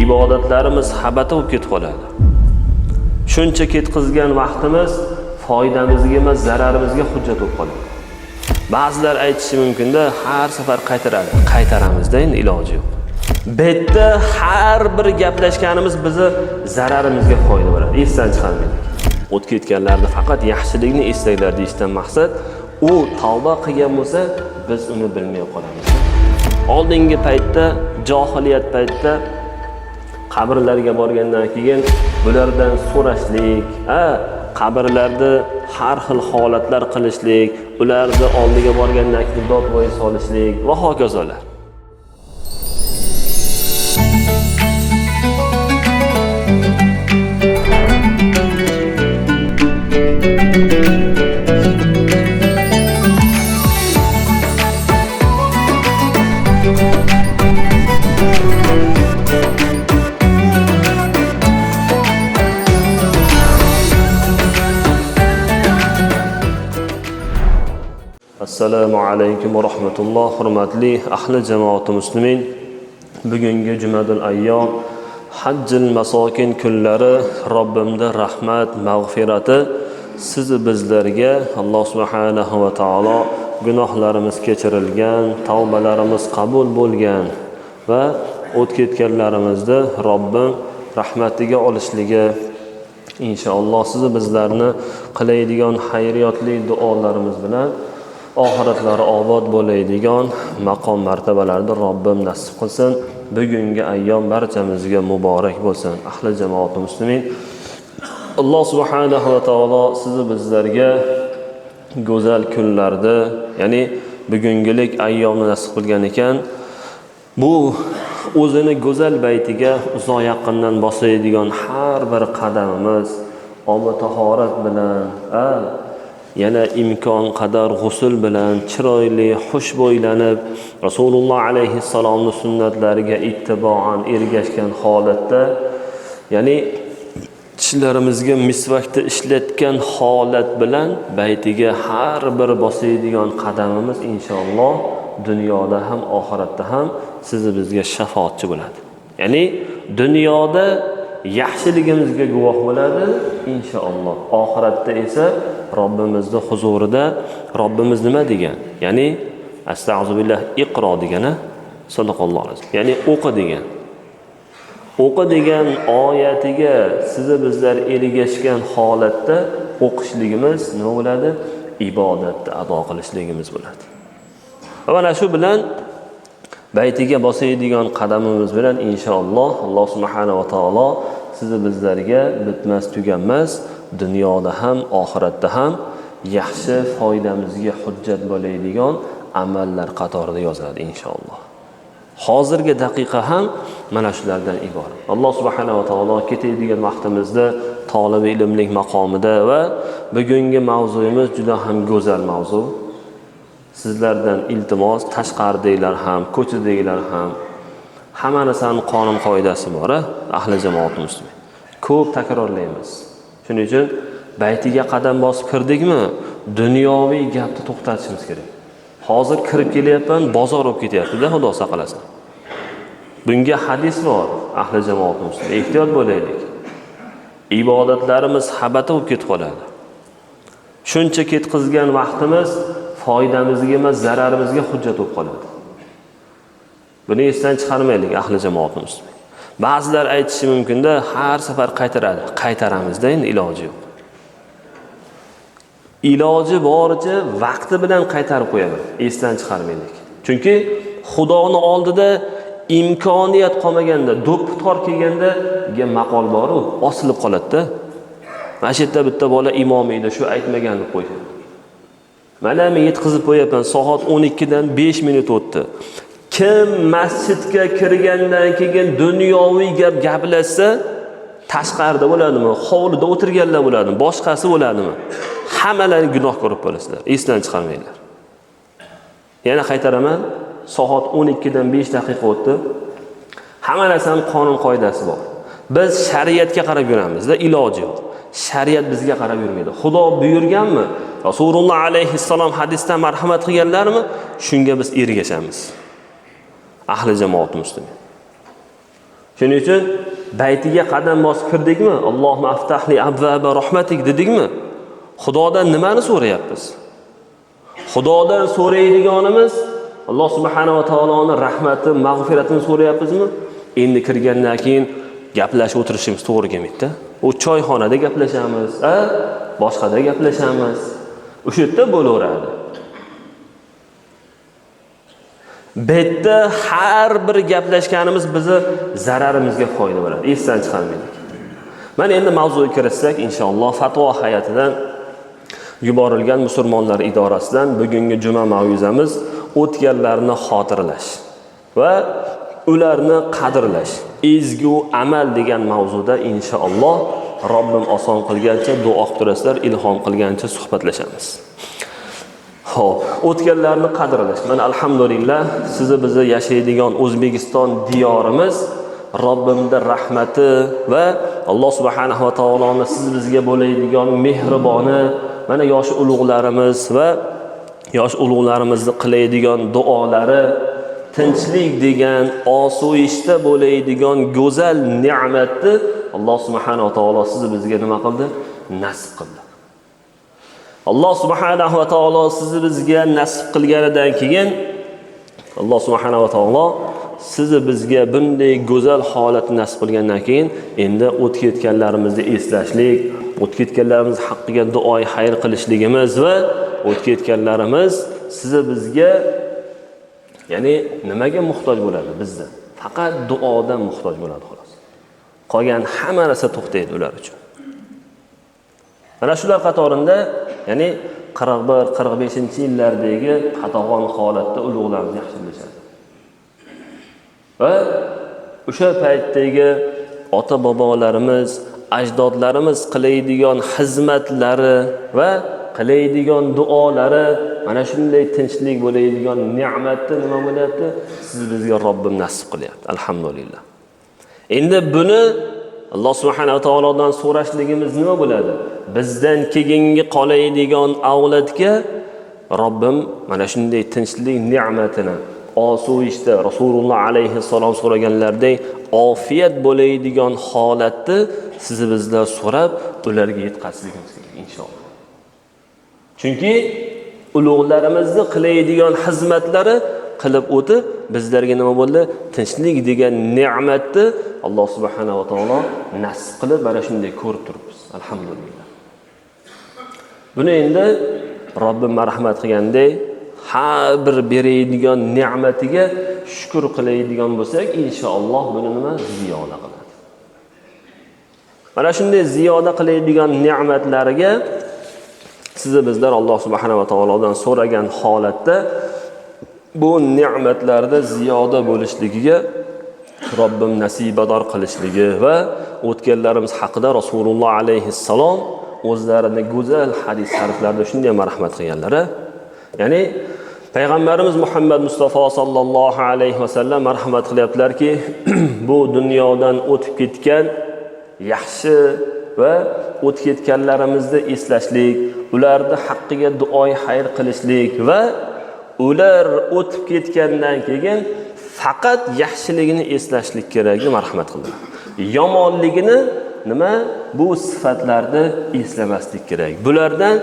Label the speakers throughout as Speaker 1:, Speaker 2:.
Speaker 1: Ibodatlarimiz habata bo'lib ketib qoladi. Shuncha ketkazgan vaqtimiz foydamizga emas, zararimizga hujjat bo'lib qoladi. Ba'zilar aytishi mumkinda, har safar qaytaradi. Qaytaramizda, endi iloji yo'q. Bu yerda har bir gaplashganimiz bizni zararimizga foyda bo'ladi. Esdan chiqarmaylik. O'tib ketganlarni faqat yaxshilikni eslanglar deyishdan maqsad, u tavba qilgan bo'lsa, biz uni bilmay qolamiz. Oldingi paytda, johiliyat paytda qabrlarga borgandan keyin bulardan so'rashlik, qabrlarda har xil holatlar qilishlik, ularni oldiga borgandan keyin dod-voy solishlik va hokazolar. Assalomu alaykum va rahmatulloh. Hurmatli ahli jamoati muslimin, bugungi Jumadul ayyom, Hajjil masokin kunlari Robbimda rahmat, mag'firati sizni bizlarga Alloh subhanahu va taolo gunohlarimiz kechirilgan, tavbalarimiz qabul bo'lgan va o'tib ketganlarimizni Robbim rahmatiga olishligi inshaalloh sizni bizlarni qilaydigan xayriyotli duolarimiz bilan oxiratlari obod bo'ladigan maqom martabalarni Robbim nasib qilsin. Bugungi ayyom barchamizga muborak bo'lsin. Ahli jamoati muslimin, Alloh subhanahu va taolo sizni bizlarga go'zal kunlarda, ya'ni bugungilik ayyomni nasib qilgan ekan. Bu o'zini go'zal baytiga uzoq yaqindan bosadigan har bir qadamimiz obi tahorat bilan, yana imkon qadar g'usul bilan chiroyli xushbo'ylanib Rasululloh alayhissalomning sunnatlariga ittiboan ergashgan holatda, ya'ni tishlarimizga misvakni ishlatgan holat bilan baytiga har bir bosadigan qadamimiz inshaalloh dunyoda ham oxiratda ham sizni bizga shafoatchi bo'ladi. Ya'ni dunyoda yaxshiligimizga guvoh bo'ladi inshaalloh. Oxiratda esa Robbimizning huzurida Robbimiz nima degan? Ya'ni astag'firullah iqro degani, sadaqallohu alayhi. Ya'ni o'qi degan. O'qi degan oyatiga sizni bizlar ergashgan holatda o'qishligimiz nima bo'ladi? Ibodatni ado qilishligimiz bo'ladi. Va mana shu bilan baytiga bosadigan qadamimiz bilan inshaalloh Alloh subhanahu va taolo sizni bizlarga bitmas tuganmas dunyoda ham oxiratda ham yaxshi foydamizga hujjat bo'ladigan amallar qatorida yozadi inshaalloh. Hozirgi daqiqa ham mana shulardan iborat. Alloh subhanahu va taolo ketadigan vaqtimizda tolib ilmlik maqomida va bugungi mavzuyimiz juda ham go'zal mavzu. Sizlardan iltimos, tashqaridagilar ham, ko'chadagilar ham hamma narsaning qonun qoidasi bor, ahli jamoat muslimin. Ko'p takrorlaymiz. Shuning uchun baytiga qadam bosib kirdikmi, dunyoviy gapni to'xtatishimiz kerak. Hozir kirib kelyapman, bozor bo'lib ketyapti-da, Xudo saqlasin. Bunga hadis bor, ahli jamoat muslimin. Ehtiyot bo'laylik. Ibodatlarimiz habata bo'lib ketib qoladi. Shuncha ketkazgan vaqtimiz foydamizga emas, zararimizga hujjat bo'lib qoladi. Buni esdan chiqarmaylik ahli jamoat muslimin. Ba'zilar aytishi mumkinda, har safar qaytaradi. Qaytaramizda, endi iloji yo'q. Iloji boricha vaqti bilan qaytarib qo'yaman, esdan chiqarmaylik. Chunki Xudoni oldida imkoniyat qolmaganda, do'ppi tor kelganda maqol bor-u, osilib qoladi-da. Mana shu yerda bitta bola imom edi, shu aytmagan deb qo'ygan. Mana men yetkazib qo'yapman, soat 12 dan 5 minut o'tdi. Kim masjidga kirgandan keyin dunyoviy gap gaplashsa, tashqarida bo'ladimi, hovlida o'tirganlar bo'ladimi, boshqasi bo'ladimi? Hammalaring gunoh ko'rib qolasizlar, esdan chiqarmanglar. Yana qaytaraman, soat 12 dan 5 daqiqa o'tdi. Hamma narsaning qonun qoidasi bor. Biz shariatga qarab yuramizda, iloji yo'q. Shariat bizga qarab yurmaydi. Xudo buyurganmi? Rasululloh alayhissalom hadisda marhamat qilganlarmi? Shunga biz ergashamiz. Ahli jamoat muslimin. Shuning uchun baytiga qadam bosib kirdikmi, Allohumma aftahli abvaba rahmatik dedikmi, Xudodan nimani so'rayapmiz? Xudodan so'raydiganimiz Alloh subhanahu va taoloning rahmati, mag'firatini so'rayapmizmi? Endi kirgandan keyin gaplashib o'tirishimiz to'g'ri kelmaydi-da. U choyxonada gaplashamiz, boshqada gaplashamiz. O'sha yerda bo'laveradi. Bu yerda har bir gaplashganimiz bizni zararimizga foyda bo'ladi. Esdan chiqarmaylik. Mana endi mavzuga kirishsak, inshaalloh fatvo hay'atidan yuborilgan musulmonlar idorasidan bugungi juma mavzuyimiz o'tganlarni xotirlash va ularni qadrlash, ezgu amal degan mavzuda inshaalloh Robbim oson qilgancha duo qilib turasizlar, ilhom qilgancha suhbatlashamiz. Xo'p, o'tganlarni qadrlash. Mana alhamdulillah sizni bizni yashaydigan O'zbekiston diyorimiz Robbimning rahmati va Alloh subhanahu va taoloning siz bizga bo'ladigan mehriboni, mana yosh ulug'larimiz va yosh ulug'larimizni qilaydigan duolari, tinchlik degan osoyishta bo'ladigan go'zal ne'matni Alloh subhanahu va taolo sizni bizga nima qildi? Nasib qildi. Alloh subhanahu va taolo sizni bizga nasib qilganidan keyin Alloh subhanahu va taolo sizni bizga bunday go'zal holatni nasib qilgandan keyin endi o'tib ketganlarimizni eslashlik, o'tib ketganlarimiz haqqiga duoy xayr qilishligimiz va o'tib ketganlarimiz sizni bizga, ya'ni nimaga muhtoj bo'ladi bizda? Faqat duodan muhtoj bo'ladi xolos. Qolgan hamma narsa to'xtaydi ular uchun. Mana shular qatorida, ya'ni 41-45 yillardagi qatag'on holatda ulug'larimiz yaxshi bilishadi. Va o'sha paytdagi ota-bobolarimiz, ajdodlarimiz qilaydigan xizmatlari va qilaydigan duolari mana shunday tinchlik bo'ladigan ne'matni nima bo'lyapti? Siz bizga Robbim nasib qilyapti. Alhamdulillah. Endi buni Alloh subhanahu va taolodan so'rashligimiz nima bo'ladi? Bizdan keyingi qolaydigan avlodga Robbim mana shunday tinchlik ne'matini osoyishta Rasululloh alayhissalom so'raganlaridek ofiyat bo'ladigan holatni sizni bizlar so'rab ularga yetkazishligimiz kerak inshaalloh. Chunki ulug'larimizni qilaydigan xizmatlari qilib o'tib bizlarga nima bo'ldi? Tinchlik degan ne'matni Alloh subhanahu va taolo nasib qilib mana shunday ko'rib turibmiz. Alhamdulillah. Buni endi Robbim marhamat qilgandek har bir beradigan ne'matiga shukr qiladigan bo'lsak, inshaalloh buni nima ziyoda qiladi. Mana shunday ziyoda qiladigan ne'matlariga sizni bizlar Alloh subhanahu va taolodan so'ragan holatda bu ne'matlarda ziyoda bo'lishligiga Robbim nasibador qilishligi va o'tganlarimiz haqida Rasululloh alayhissalom o'zlarini go'zal hadis shariflarida shunday marhamat qilganlari, ya'ni Payg'ambarimiz Muhammad Mustafa sallallohu alayhi vasallam marhamat qilyaptilarki, bu dunyodan o'tib ketgan yaxshi va o'tib ketganlarimizni eslashlik, ularni haqqiga duoy xayr qilishlik va ular o'tib ketgandan keyin faqat yaxshiligini eslashlik kerak deb marhamat qildilar. Yomonligini nima? Bu sifatlarni eslamaslik kerak. Bulardan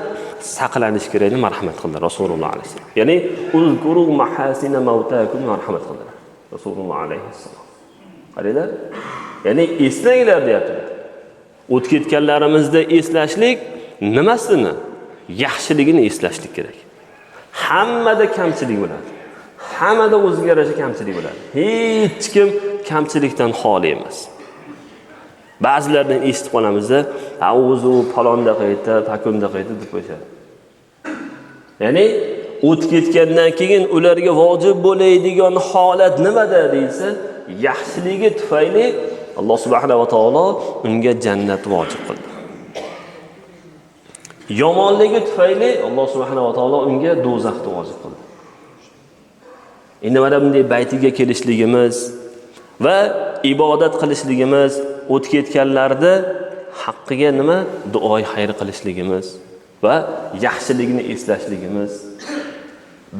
Speaker 1: saqlanish kerak deb marhamat qildilar Rasululloh alayhissalom. Ya'ni uzkuru mahasina mautakum marhamat qildilar Rasululloh alayhissalom. Qaranglar. Ya'ni eslanglar deyaptilar. O'tib ketganlarimizni eslashlik nimasini? Yaxshiligini eslashlik kerak. Hammada kamchilik bo'ladi. Hammada o'ziga yarasha kamchilik bo'ladi. Hech kim kamchilikdan xoli emas. Ba'zilardan eshitib qolamizda, ha o'zi u palondaqa edi, pakundaqa edi deb qo'yishadi. Ya'ni o'tib ketgandan keyin ularga vojib bo'ladigan holat nimada deyilsa, yaxshiligi tufayli Alloh subhanahu va taolo unga jannat vojib qildi. Yomonligi tufayli Alloh subhanahu va taolo unga do'zaxni vojib qildi. Endi mana bunday baytiga kelishligimiz va ibodat qilishligimiz, o'tib ketganlarni haqqiga nima duoy xayr qilishligimiz va yaxshiligini eslashligimiz,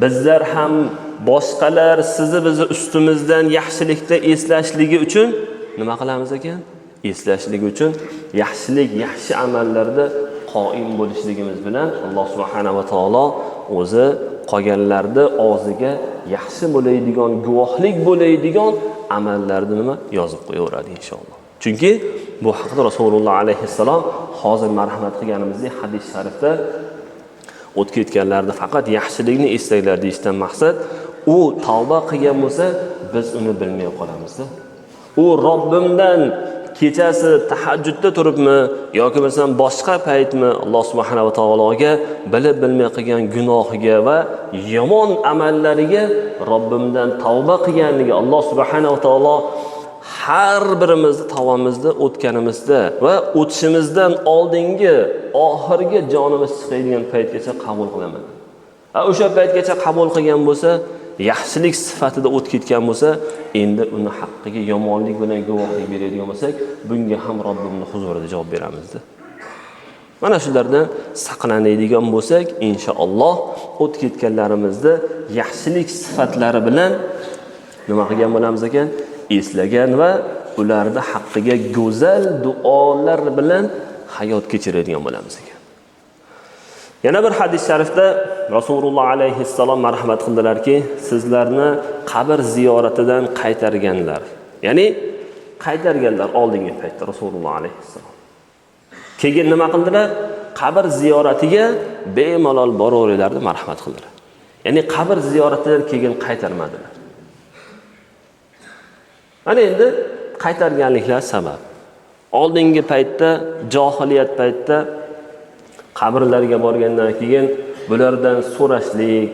Speaker 1: bizlar ham boshqalar sizni bizni ustimizdan yaxshilikda eslashligi uchun nima qilamiz ekan? Eslashlik uchun yaxshilik, yaxshi amallarda qoim bo'lishligimiz bilan Alloh subhanahu va taolo o'zi qolganlarni og'ziga yaxshi bo'ladigan, guvohlik bo'ladigan amallarni nima yozib qo'yaveradi inshaalloh. Chunki bu haqida Rasululloh alayhissalom hozir marhamat qilganimizdek hadis sharifda o'tib ketganlarni faqat yaxshilikni eslanglar deyishdan maqsad, u tavba qilgan bo'lsa, biz uni bilmay qolamizda. U Robbimdan kechasi tahajjudda turibmi yoki bo'lmasam boshqa paytmi Alloh subhanahu va taologa bilib bilmay qilgan gunohiga va yomon amallariga Robbimdan tavba qilganligi, Alloh subhanahu va taolo har birimizni tavbamizda o'tganimizda va o'tishimizdan oldingi oxirgi jonimiz chiqadigan paytgacha qabul qilaman. O'sha paytgacha qabul qilgan bo'lsa, yaxshilik sifatida o'tib ketgan bo'lsa, endi uni haqqiga yomonlik bilan guvohlik beradigan bo'lsak, bunga ham Robbimning huzurida javob beramizda. Mana shulardan saqlanadigan bo'lsak, inshaalloh o'tib ketganlarimizda yaxshilik sifatlari bilan nima qilgan bo'lamiz ekan? Eslagan va ularni haqqiga go'zal duolar bilan hayot kechiradigan bo'lamiz ekan. Yana bir hadis sharifda Rasululloh alayhissalom marhamat qildilarki, sizlarni qabr ziyoratidan qaytarganlar, ya'ni qaytarganlar oldingi paytda Rasululloh alayhissalom. Keyin nima qildilar? Qabr ziyoratiga bemalol boraveringlar deb marhamat qildilar. Ya'ni qabr ziyoratidan keyin qaytarmadilar. Mana endi qaytarganliklar sabab. Oldingi paytda, johiliyat paytda qabrlarga borgandan keyin bulardan so'rashlik,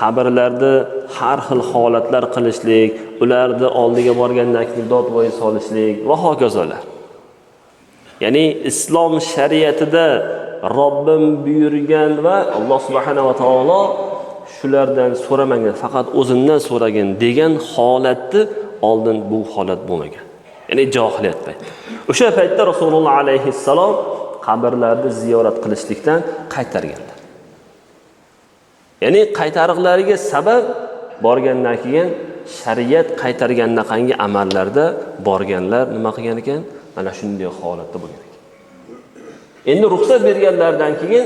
Speaker 1: qabrlarda har xil holatlar qilishlik, ularni oldiga borgandan keyin dod-voy solishlik va hokazolar. Ya'ni islom shariatida Robbim buyurgan va Alloh subhanahu va taolo shulardan so'ramanglar, faqat o'zimdan so'ragin degan holatni oldin bu holat bo'lmagan. Ya'ni johiliyat paytida. O'sha paytda Rasululloh alayhissalom qabrlarni ziyorat qilishlikdan qaytarganlar. Ya'ni qaytariqlariga sabab borgandan keyin shariat qaytargandaqangi amallarda borganlar nima qilgan ekan? Mana shunday holatda bo'lgan ekan. Endi ruxsat berganlardan keyin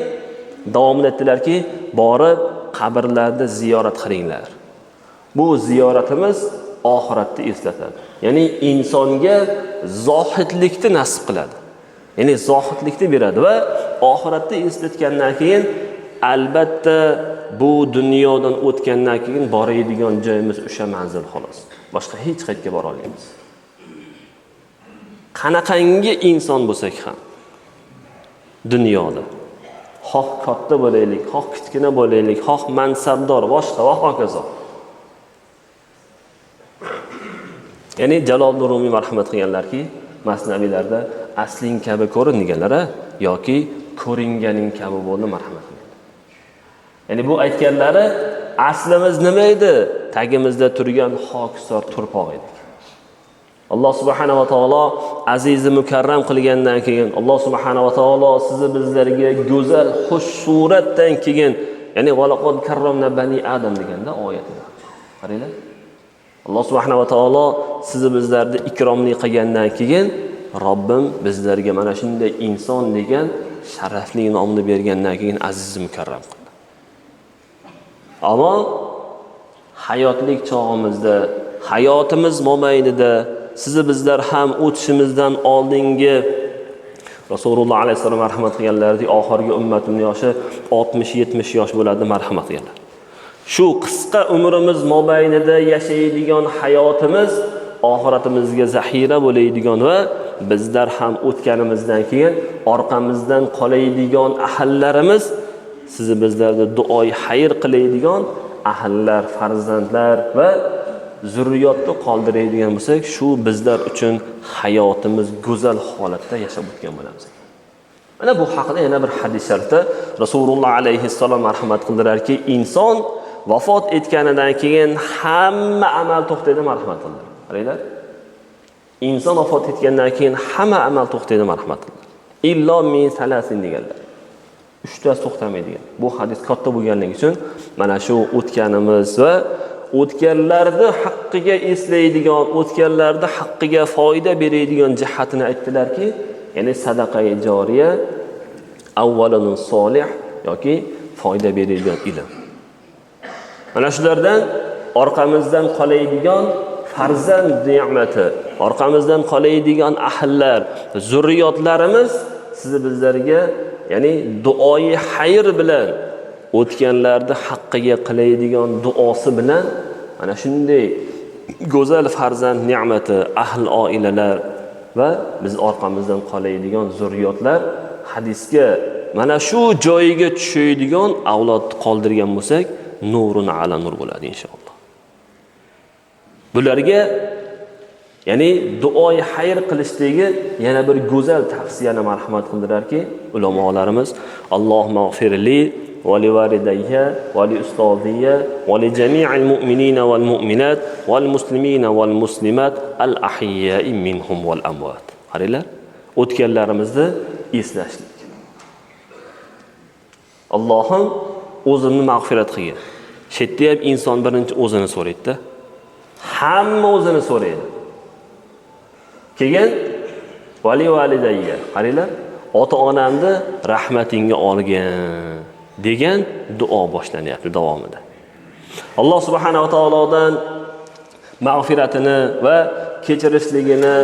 Speaker 1: davomida aytdilarki, borib qabrlarni ziyorat qilinglar. Bu ziyoratimiz oxiratni eslatadi. Ya'ni insonga zohidlikni nasib qiladi. Ya'ni zohidlikni beradi va oxiratni eslatgandan keyin albatta bu dunyodan o'tgandan keyin boradigan joyimiz o'sha manzil xolos. Boshqa hech qayerga bora olmaymiz. Qanaqangi inson bo'lsak ham dunyoda, xoh katta bo'laylik, xoh kichkina bo'laylik, xoh mansabdor, boshqa va hokazo. Ya'ni Jaloliddin Rumiy marhamat qilganlarki, masnaviylarda asling kabi ko'rin deganlar, yoki ko'ringaning kabi bo'ldi marhamat qilgan. Ya'ni bu aytganlari aslimiz nima edi? Tagimizda turgan xokisor turpoq edi. Alloh subhanahu va taolo azizi mukarram qilgandan keyin, Alloh subhanahu va taolo sizni bizlarga go'zal xush suratdan keyin, ya'ni valaqad karramna bani adam deganda oyatida. Qaranglar. Alloh subhanahu va taolo sizni bizlarni ikromli qilgandan keyin Robbim bizlarga mana shunday inson degan sharafli nomni bergandan keyin aziz mukarram qildi. Ammo hayotlik chog'imizda, hayotimiz mobaynida sizni bizlar ham o'tishimizdan oldingi Rasululloh alayhissalom marhamat qilganlaridek oxirgi ummatimning yoshi 60-70 yosh bo'ladi marhamat qilganlar. Shu qisqa umrimiz mobaynida yashaydigan hayotimiz oxiratimizga zaxira bo'ladigan va bizlar ham o'tganimizdan keyin orqamizdan qoladigan ahllarimiz sizni bizlarni duoy xayr qiladigan ahllar, farzandlar va zurriyotni qoldiradigan bo'lsak, shu bizlar uchun hayotimiz go'zal holatda yashab o'tgan bo'lamiz. Mana bu haqida yana bir hadis sharifda Rasululloh alayhissalom marhamat qildilarki, inson vafot etganidan keyin hamma amal to'xtaydi marhamat qildilar. Qaranglar. Inson vafot etgandan keyin hamma amal to'xtaydi marhamat qildilar. Illo min salasin deganlar. Uchtasi to'xtamaydi degan. Bu hadis katta bo'lganligi uchun mana shu o'tganimiz va o'tganlarni haqqi haqqiga eslaydigan, o'tganlarni haqqiga foyda beradigan jihatini aytdilarki, ya'ni sadaqai joriya, avvalun solih yoki foyda beradigan ilm. Mana shulardan orqamizdan qoladigan farzand ne'mati, orqamizdan qoladigan ahllar, zurriyotlarimiz sizni bizlarga, ya'ni duoyi xayr bilan o'tganlarni haqqiga qilaydigan duosi bilan mana shunday go'zal farzand ne'mati, ahl oilalar va biz orqamizdan qoladigan zurriyotlar hadisga mana shu joyiga tushadigan avlod qoldirgan bo'lsak, nurun ala nur bo'ladi inshaalloh. Bularga ya'ni duoyi xayr qilishdagi yana bir go'zal tavsiyani marhamat qildilarki ulamolarimiz: Allohumma g'firli va li validayya va li ustoziyya va li jami'il mu'minina wal mu'minat wal muslimina wal muslimat al ahya'i minhum wal amwat. Qaranglar, o'tganlarimizni eslashlik. Allohim o'zimni mag'firat qilgin. Shu yerda ham inson birinchi o'zini so'raydi-da. Hamma o'zini so'raydi. Keyin vali validayya, qaranglar, ota-onamni rahmatingga olgin degan duo boshlanyapti davomida. Alloh subhanahu va taolodan mag'firatini va kechirishligini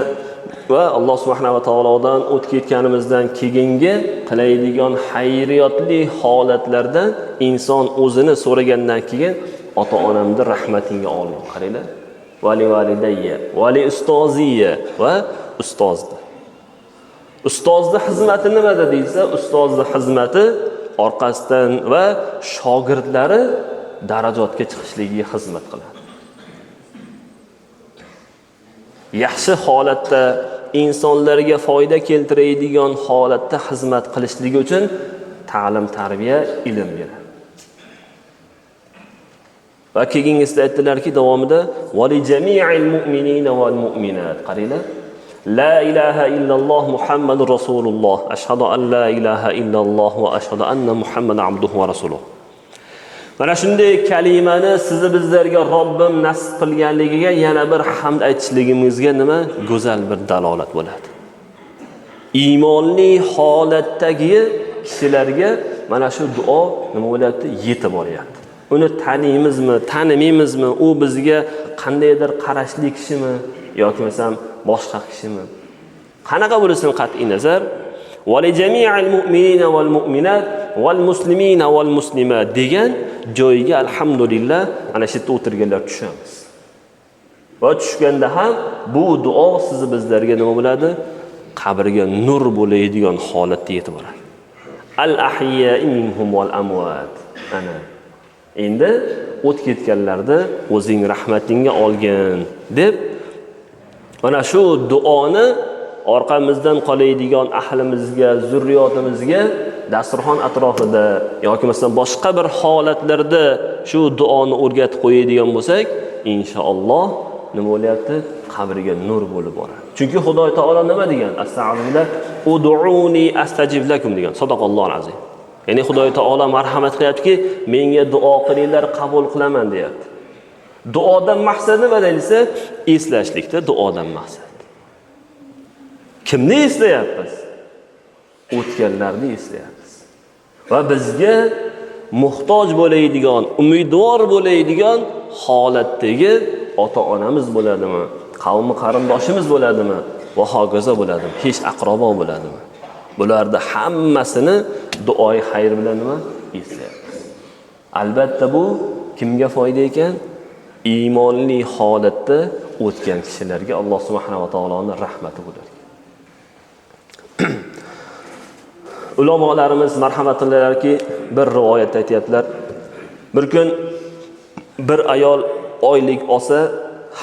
Speaker 1: va Alloh subhanahu va taolodan o'tib ketganimizdan keyingi qilaydigan xayriyotli holatlardan inson o'zini so'ragandan keyin ota-onamni rahmatingga olgin. Qaranglar, vali validayya, vali ustoziyya va ustozni. Ustozni xizmati nimada deyilsa, ustozni xizmati orqasidan va shogirdlari darajotga chiqishligiga xizmat qiladi. Yaxshi holatda insonlarga foyda keltiradigan holatda xizmat qilishligi uchun ta'lim, tarbiya, ilm beradi. Va keyingisida aytdilarki davomida vali jami'il mu'minina val mu'minat. Qaranglar, la ilaha illalloh Muhammadur Rasululloh. Ashhadu an la ilaha illalloh va ashhadu anna Muhammadan abduhu va rasuluh. Mana shunday kalimani sizni bizlarga Robbim nasib qilganligiga yana bir hamd aytishligimizga nima go'zal bir dalolat bo'ladi. Iymonli holatdagi kishilarga mana shu duo nima bo'lyapti? Yetib boryapti. Uni taniymizmi, tanimaymizmi, u bizga qandaydir qarashli kishimi yoki masalan boshqa kishimi? Qanaqa bo'lishidan qat'iy nazar, va li jami'il mu'minina wal mu'minat wal muslimina wal muslimat degan joyiga alhamdulillah ana shu yerda o'tirganlar tushamiz. Va tushganda ham bu duo sizni bizlarga nima bo'ladi? Qabrga nur bo'ladigan holatda yetib boradi. Al ahya'i minhum wal amwat. Ana endi o't ketganlarda o'zing rahmatingga olgin deb mana shu duoni orqamizdan qoladigan ahlimizga, zurriyotimizga dasturxon atrofida yoki masalan boshqa bir holatlarda shu duoni o'rgatib qo'yadigan bo'lsak, inshaalloh nima bo'lyapti? Qabrga nur bo'lib boradi. Chunki Xudo taolo nima degan? Astag'firullah, ud'uni astajib lakum degan. Sadaqallohu azim. Ya'ni Xudo taolo marhamat qilyaptiki, menga duo qilinglar, qabul qilaman deyapti. Duodan maqsad nima deyilsa, eslashlikda duodan maqsad. Kimni eslayapmiz? O'tganlarni eslayapmiz. Va bizga muhtoj bo'ladigan, umidvor bo'ladigan holatdagi ota-onamiz bo'ladimi, qavmi qarindoshimiz bo'ladimi, va hokazo bo'ladimi, hech aqrabo bo'ladimi? Bularni hammasini duoyi xayr bilan nima eslayapmiz. Albatta bu kimga foyda ekan? Iymonli holatda o'tgan kishilarga Alloh subhanahu va taoloning rahmati bo'ladi. Ulamolarimiz marhamat qildilarki, bir rivoyatda aytayaptilar. Bir kun bir ayol oylik olsa,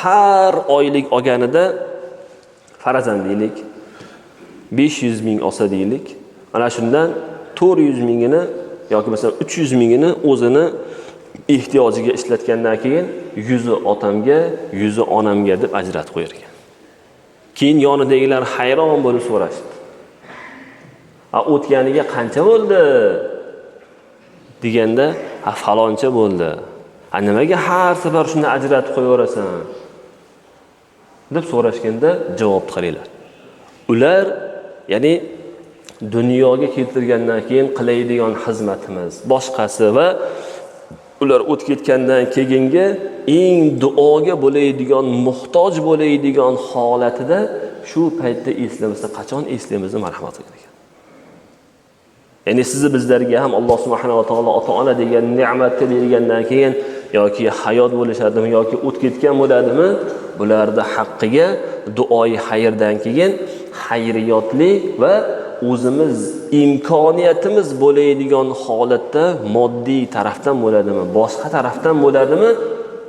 Speaker 1: har oylik olganida farazan deylik, 500 ming olsa deylik, ana shundan 400 mingini yoki masalan 300 mingini o'zini ehtiyojiga ishlatgandan keyin 100 otamga, 100 onamga deb ajratib qo'yar ekan. Keyin yonidagilar hayron bo'lib so'rashdi. A o'tganiga qancha bo'ldi? Deganda, ha faloncha bo'ldi. A nimaga har safar shuni ajratib qo'yaverasan? Deb so'rashganda javob qaranglar. Ular, ya'ni dunyoga keltirgandan keyin qilaydigan xizmatimiz, boshqasi va ular o'tib ketgandan keyingi eng duoga bo'ladigan, muhtoj bo'ladigan holatida shu paytda eslamasa qachon eslaymiz, marhamat qiling ekan. Ya'ni sizni bizlarga ham Alloh subhanahu va taolo ota-ona degan ne'matni bergandan keyin yoki hayot bo'lishadimi yoki o'tib ketgan bo'ladimi, bularni haqqiga duoyi xayrdan keyin xayriyotli va o'zimiz imkoniyatimiz bo'ladigan holatda moddiy tarafdan bo'ladimi, boshqa tarafdan bo'ladimi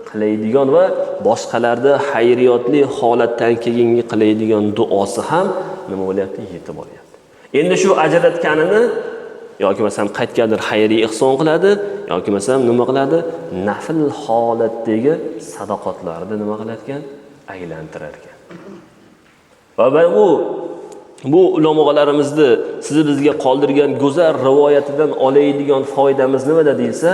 Speaker 1: qilaydigan va boshqalarda xayriyotli holatdan keyingi qilaydigan duosi ham nima bo'lyapti? Yetib boryapti. Endi shu ajratganini yoki masalan qaytgandir xayriy ihson qiladi, yoki masalan nima qiladi? Nafl holatdagi sadoqatlarni nima qilar ekan? Aylantirar ekan. Va bu ulamolarimizni sizni bizga qoldirgan go'zal rivoyatidan oladigan foydamiz nimada deyilsa,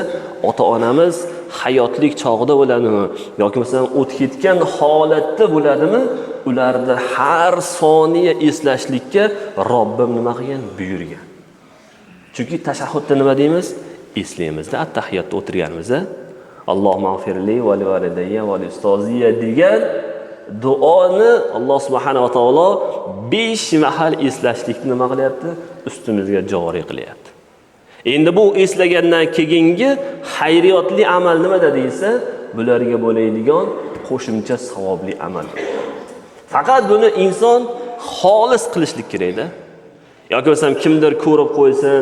Speaker 1: ota-onamiz hayotlik chog'ida bo'ladimi yoki masalan o'tib ketgan holatda bo'ladimi, ularni har soniya eslashlikka Robbim nima qilgan? Buyurgan. Chunki tashahhudda nima deymiz? Eslaymizda, at-tahiyyatda o'tirganimizda Allohumma g'firli va li validayya va li ustoziyya degan duoni Alloh subhanahu va taolo 5 mahal eslashlikni nima qilyapti? Ustimizga joriy qilyapti. Endi bu eslagandan keyingi xayriyotli amal nimada deyilsa, bularga bo'ladigan qo'shimcha savobli amal. Faqat buni inson xolis qilishlik kerakda. Yoki bo'lsam kimdir ko'rib qo'ysin,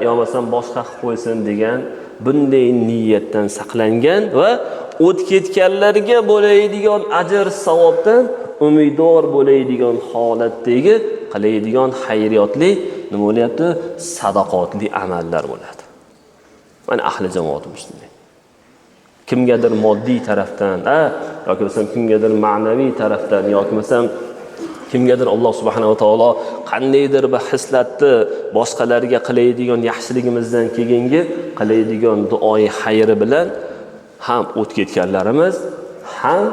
Speaker 1: yo bo'lsam boshqa qilib qo'ysin degan bunday niyatdan saqlangan va o'tib ketganlarga bo'ladigan ajr savobdan umidor bo'ladigan holatdagi qilaydigan xayriyotli nima bo'lyapti? Sadoqatli amallar bo'ladi. Mana ahli jamoat musulmon. Kimgadir moddiy tarafdan, yoki bo'lsam kimgadir ma'naviy tarafdan, yoki bo'lsam kimgadir Alloh subhanahu va taolo qandaydir bir xislatni boshqalarga qilaydigan yaxshiligimizdan keyingi qilaydigan duoyi xayri bilan ham o'tib ketganlarimiz ham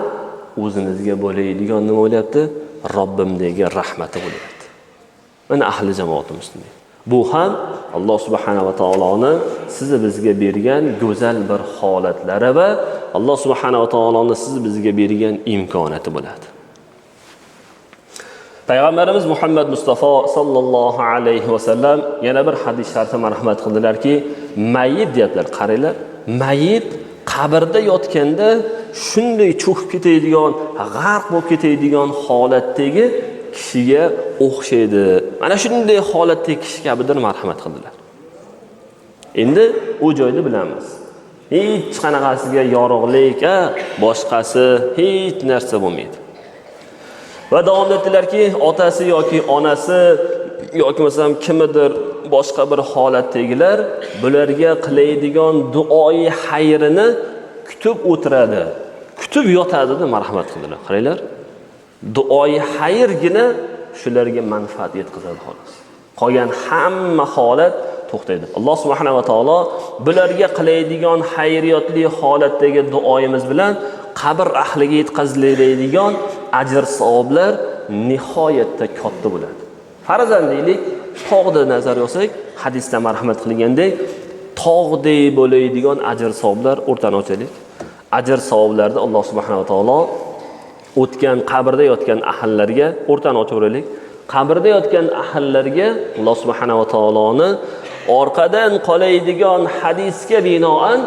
Speaker 1: o'zimizga bo'ladigan nima bo'lyapti? Robbimdagi rahmati bo'lyapti. Mana ahli jamoat musulmon. Bu ham Alloh subhanahu va taoloni sizni bizga bergan go'zal bir holatlari va Alloh subhanahu va taoloni sizni bizga bergan imkoniyati bo'ladi. Payg'ambarimiz Muhammad Mustafa sallallohu alayhi va sallam yana bir hadis sharifda marhamat qildilarki, mayit deyaptilar, qaranglar, mayit qabrda yotganda shunday cho'kib ketadigan, g'arq bo'lib ketadigan holatdagi kishiga o'xshaydi. Mana shunday holatdagi kishi kabidir marhamat qildilar. Endi u joyda bilamiz. Hech qanaqasiga yorug'lik, boshqasi hech narsa bo'lmaydi. Va davom etdilarki, otasi yoki onasi yoki masalan kimidir boshqa bir holatdagilar bularga qilaydigan duoyi xayrini kutib o'tiradi, kutib yotadi deb marhamat qildilar. Qaranglar, duoyi xayrgina shularga manfaat yetkazadi xolos. Qolgan hamma holat to'xtaydi. Alloh subhanahu va taolo bularga qilaydigan xayriyotli holatdagi duoyimiz bilan qabr ahliga yetkaziladigan ajr savoblar nihoyatda katta bo'ladi. Farazan deylik, tog'da nazar olsak, hadisda marhamat qilgandek, tog'dek bo'ladigan ajr savoblar o'rtani ochaylik. Ajr savoblarni Alloh subhanahu va taolo o'tgan qabrda yotgan ahllarga o'rtani ochaveraylik. Qabrda yotgan ahllarga Alloh subhanahu va taoloni orqadan qolaydigan hadisga binoan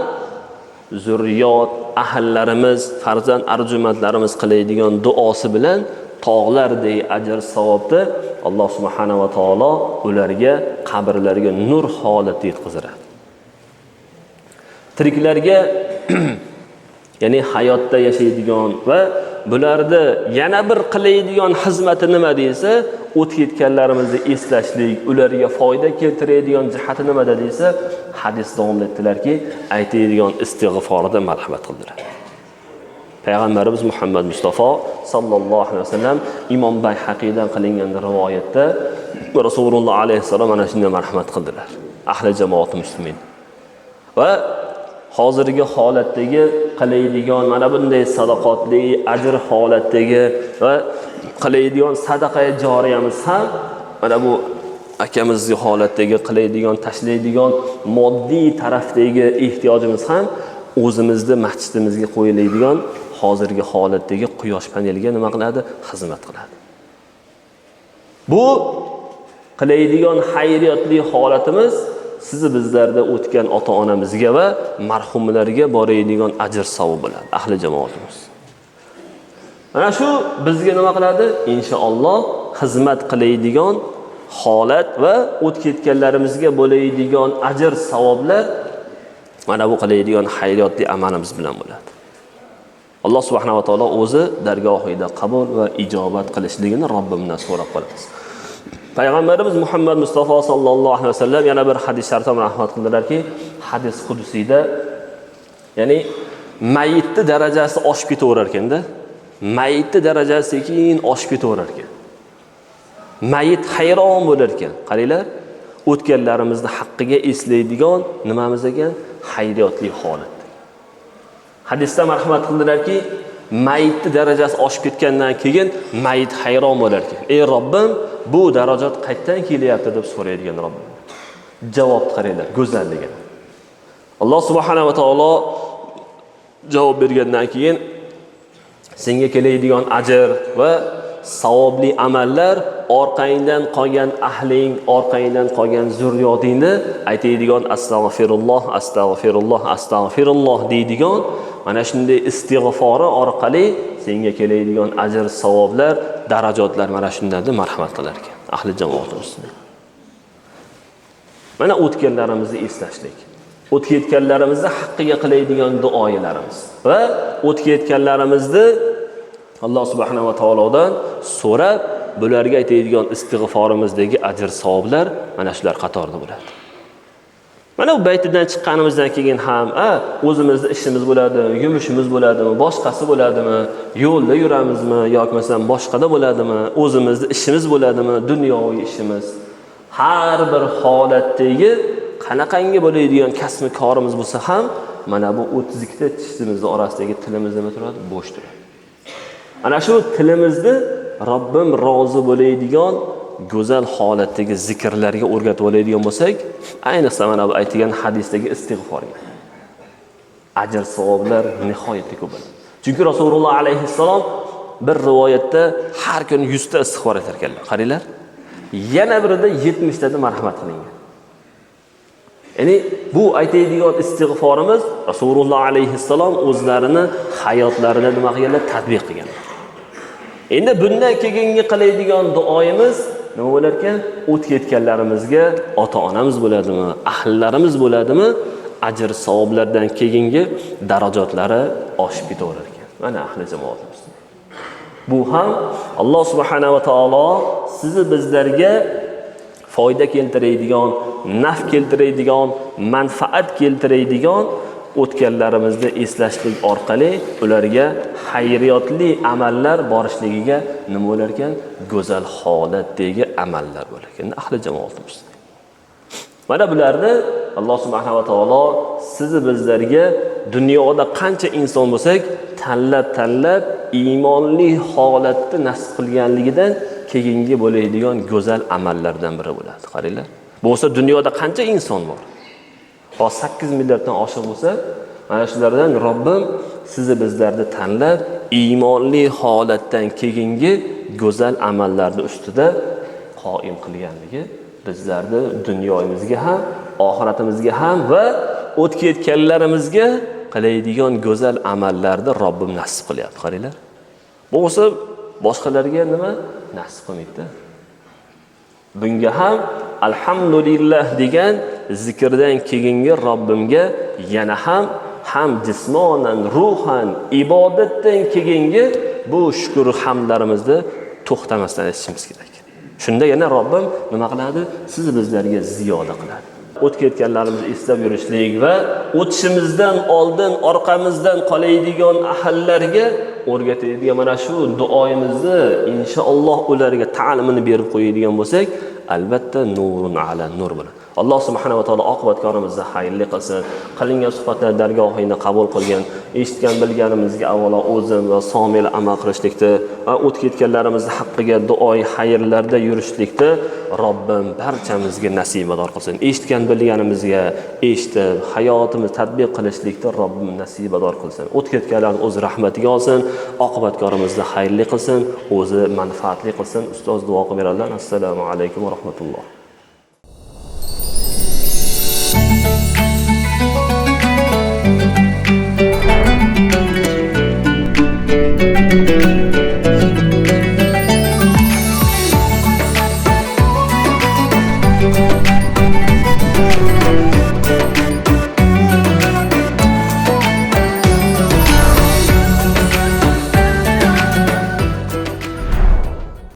Speaker 1: zurriyot, ahllarimiz, farzand arjumatlarimiz qilaydigan duosi bilan tog'lardek ajr savobni Alloh subhanahu va taolo ularga qabrlariga nur holatda yetkazadi. Tiriklarga ya'ni hayotda yashaydigan va bularni yana bir qilaydigan xizmati nima deyilsa, o'tib ketganlarimizni eslashlik, ularga foyda keltiradigan jihati nimada deyilsa, hadis davom etdilarki, aytadigan istig'forda marhamat qildilar. Payg'ambarimiz Muhammad Mustafa sallallohu alayhi vasallam Imom Bayhaqiydan qilingan rivoyatda Rasululloh alayhissalom mana shunday marhamat qildilar. Ahli jamoat muslimin. Va Hozirgi holatdagi qilaydigan mana bunday sadoqatli ajr holatdagi va qilaydigan sadaqa joriyamiz ham mana bu akamizni holatdagi qilaydigan, tashlaydigan moddiy tarafdagi ehtiyojimiz ham o'zimizni masjidimizga qo'yiladigan hozirgi holatdagi quyosh paneliga nima qiladi? Xizmat qiladi. Bu qilaydigan xayriyatli holatimiz sizni bizlarda o'tgan ota-onamizga va marhumlarga boradigan ajr savob bo'ladi, ahli jamoatimiz. Mana shu bizga nima qiladi? Inshaalloh xizmat qilaydigan holat va o'tib ketganlarimizga bo'ladigan ajr savoblar mana bu qilaydigan xayriyatli amalimiz bilan bo'ladi. Alloh subhanahu va taolo o'zi dargohida qabul va ijobat qilishligini Robbimdan so'rab qolamiz. Payg'ambarimiz Muhammad Mustafa sallallohu alayhi vasallam yana bir hadis sharifda rahmat qildilarki, hadis qudusiyda, ya'ni mayitni darajasi oshib ketaverar ekanda, mayitni darajasi sekin oshib ketaverar ekan. Mayit hayron bo'lar ekan. Qaranglar, o'tganlarimizni haqqiga eslaydigan nimamiz ekan? Xayriyatli holat. Hadisda marhamat qildilarki, mayitni darajasi oshib ketgandan keyin mayit hayron bo'lar ekan. Ey Robbim, bu darajat qayerdan kelyapti deb so'raydigan Robbim. Javob qaranglar, go'zalligini. Alloh subhanahu va taolo javob bergandan keyin senga keladigan ajr va savobli amallar orqangdan qolgan ahling, orqangdan qolgan zurriyotingni aytadigan astag'firulloh, astag'firulloh, astag'firulloh deydigan mana shunday istig'fori orqali senga keladigan ajr, savoblar, darajotlar mana shundan deb marhamat qilar ekan ahli jamoatimiz. Mana o'tganlarimizni eslashlik, o'tib ketganlarimizni haqqiga qilaydigan duolarimiz va o'tib ketganlarimizni Alloh subhanahu va taolodan so'rab bularga aytadigan istig'forimizdagi ajr savoblar mana shular qatorida bo'ladi. Mana bu baytidan chiqqanimizdan keyin ham o'zimizni ishimiz bo'ladimi, yumushimiz bo'ladimi, boshqasi bo'ladimi, yo'lda yuramizmi yoki masalan boshqada bo'ladimi, o'zimizni ishimiz bo'ladimi, dunyoviy ishimiz, har bir holatdagi qanaqangi bo'ladigan kasbi korimiz bo'lsa ham mana bu 32 ta tishimizni orasidagi tilimiz nima turadi? Bo'sh turadi. Ana shu tilimizni Robbim rozi bo'ladigan go'zal holatdagi zikrlarga o'rgatib oladigan bo'lsak, ayniqsa mana bu aytilgan hadisdagi istig'forga ajr savoblar nihoyatda ko'p bo'ladi. Chunki Rasululloh alayhissalom bir rivoyatda har kuni 100 ta istig'for aytar ekanlar. Qaranglar. Yana birida 70 tada marhamat qilingan. Ya'ni bu aytadigan istig'forimiz Rasululloh alayhissalom o'zlarini hayotlarida nima qilganlar? Tatbiq qilganlar. Endi bundan keyingi qiladigan duoyimiz nima bo'lar ekan? O'tib ketganlarimizga ota-onamiz bo'ladimi, ahllarimiz bo'ladimi, ajr savoblardan keyingi darajotlari oshib ketaverar ekan. Mana ahli jamoatimiz. Bu ham Alloh subhanahu va taolo sizni bizlarga foyda keltiradigan, naf keltiradigan, manfaat keltiradigan o'tganlarimizni eslashlik orqali ularga xayriyotli amallar borishligiga nima bo'lar ekan? Go'zal holatdagi amallar bo'lar ekan. Ahli jamoatimiz. Mana bularni Alloh subhanahu va taolo sizni bizlarga dunyoda qancha inson bo'lsak, tanlab-tanlab iymonli holatda nasib qilganligidan keyingi bo'ladigan go'zal amallardan biri bo'ladi. Qaranglar. Bo'lsa dunyoda qancha inson bor? Hozir 8 milliarddan oshiq bo'lsa, mana shulardan Robbim sizni bizlarni tanlab iymonli holatdan keyingi go'zal amallarni ustida qoim qilganligi bizlarni dunyoyimizga ham, oxiratimizga ham va o'tib ketganlarimizga qiladigan go'zal amallarni Robbim nasib qilyapti. Qaranglar. Bo'lsa boshqalarga nima nasib qilmaydi. Bunga ham alhamdulillah degan zikrdan keyingi Robbimga yana ham jismonan, ruhan ibodatdan keyingi bu shukr hamlarimizni to'xtamasdan aytishimiz kerak. Shunda yana Robbim nima qiladi? Sizni bizlarga ziyoda qiladi. O'tib ketganlarimizni eslab yurishlik va o'tishimizdan oldin orqamizdan qoladigan ahllarga o'rgatadigan mana shu duoyimizni inshaalloh ularga ta'limini berib qo'yadigan bo'lsak, Albatta nurun ala nur bo'ladi. Alloh subhanahu va taolo oqibatkorimizni xayrli qilsin. Qilingan suhbatlar dargohingni qabul qilgin. Eshitgan bilganimizga avvalo o'zim va somil amal qilishlikda va o'tib ketganlarimizni haqqiga duoyi xayrlarda yurishlikda Robbim barchamizga nasibador qilsin. Eshitgan bilganimizga eshitib, hayotimiz tatbiq qilishlikda Robbim nasibador qilsin. O'tib ketganlarni o'z rahmatiga olsin, oqibatkorimizni xayrli qilsin, o'zi manfaatli qilsin. Ustoz duo qilib beradilar. Assalomu alaykum va rahmatulloh.